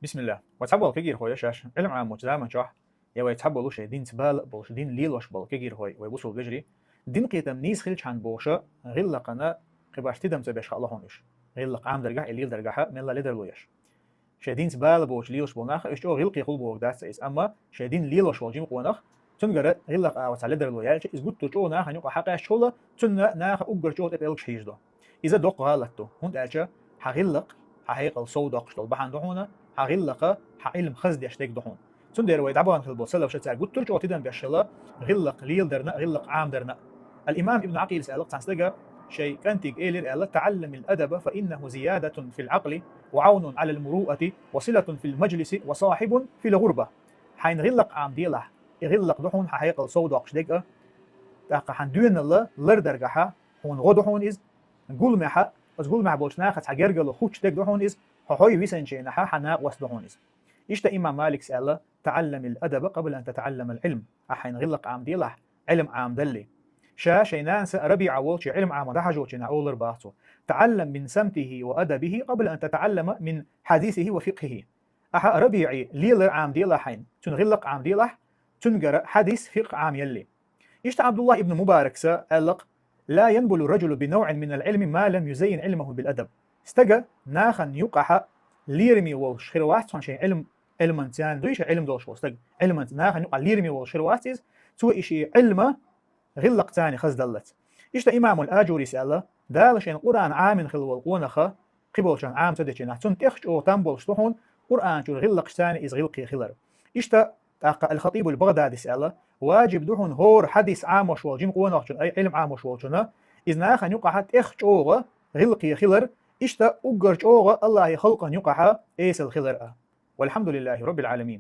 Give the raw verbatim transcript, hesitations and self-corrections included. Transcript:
Бисмиллах. Вай цхьаболу кегийрхой шаьш Ӏилма Ӏамочу заман чохь, я вай цхьаболу шайн динца бала а болуш, дин лелош болу кегийрхой, вай бусулба вежарий, дин кхетам нийса хилчхьана бохуш, гӀиллакхана кхибарш тидам ца беш хаало хьуна уьш. ГӀиллакх Ӏамдаргахь, и лелдаргахь мелла ледарло еш. Шайн динца бала боцуш лелаш болу нах, уьш чӀогӀа гӀиллакхе хуьлу боху дац ца иза, амма шайн дин лелош волу жима къонах, цуьнгара гӀиллакх агӀо цхьа ледарло яьлча, иза гуттар чӀогӀа нахана юкъа хьакъаьсташ хуьлу, цунна наха уггар чӀогӀа тӀе пӀелгаш хьийзадо. Иза доккха гӀалат ду, хӀунда аьлча хьан гӀиллакх хьан хьекъал сов доккхуш долу бахьана ду хьуна, хьан гӀиллакха хьан Ӏилма хаздеш дерг ду хьуна. Цундела вай дӀабахана хила болу салафаша цара гуттар чӀогӀа тидам беш хила гӀиллакх леладарна а, гӀиллакх Ӏамадарна а. Ал-Имам Ибн Ӏакъилас аьлла цхьана стага, шайн кӀантига элира аьлла: «تعلم الأدب فإنه زيادة في العقل وعون على المروءة وصلة في المجلس وصاحب في الغربة». Хьайна гӀиллакх Ӏамаделахь, и гӀиллакх ду хьуна хьан хьекъал сов доккхуш дерг а, тӀаккха хьан доьналла лардаргахьа хьуна гӀо ду хьуна иза, гуламехьа, оцу гуламехь болчу нахаца хьан гергарло хуттуш дерг ду хьуна иза, хьо хьой висинчу хенахьа хьан накъост ду хьуна иза. Иштта имам Маликас аьлла: «تعلم الأدب قبل أن تتعلم العلم». Ахьа хьайна гӀиллакх Ӏамаделахь, Ӏилма Ӏамадалле. Ша шайн нанас РабиӀа волчу Ӏилма Ӏамадахьажочу хенахь олура боху цо: «تعلم من سمته وأدبه قبل أن تتعلم من حديثه وفقهه». Ахьа РабиӀе лелар Ӏамаделахь хьайна, цуьнан гӀиллакх Ӏамаделахь, цуьнгара хьадис, фикъхӀ Ӏамаялле. Иштта Ӏабдуллах ибн Мубаракса аьлла-кх: «لا ينبل الرجل بنوع من العلم ما لم يزين علمه بالأدب». Стага нахана юкъахьа лераме волуш хир вац цхьана шайн Ӏилм-, Ӏилманца, дуй шайн Ӏилм долуш волу стаг, Ӏилманца нахана юкъахь лераме волуш хир вац иза, цо и шен Ӏилма гӀиллакхца хаздаллалц. Иштта имамул Аджурис аьлла: «Дала шайна Къуръан Ӏамина хила волу къонаха, кхиболчарна Ӏама ца дечу нах, цунна тӀех чӀогӀа там болуш ду хьуна Къуръан чуьра гӀиллакхаш царна иза гӀиллакхе хилар». Иштта тӀаккха Ал-Хатибул Багъдадис аьлла: «Важиб ду хьуна хӀора хьадис Ӏамош волу жима къонахчун, ай Ӏилма Ӏамош волчунна, иза нахана юкъахьа тӀех чӀогӀа гӀиллакхе хилар, иштта уггар чӀогӀа Аллахье халкъана юкъахьа эсала хилар а». Валхьамдулиллахи Роббил Ӏаламин.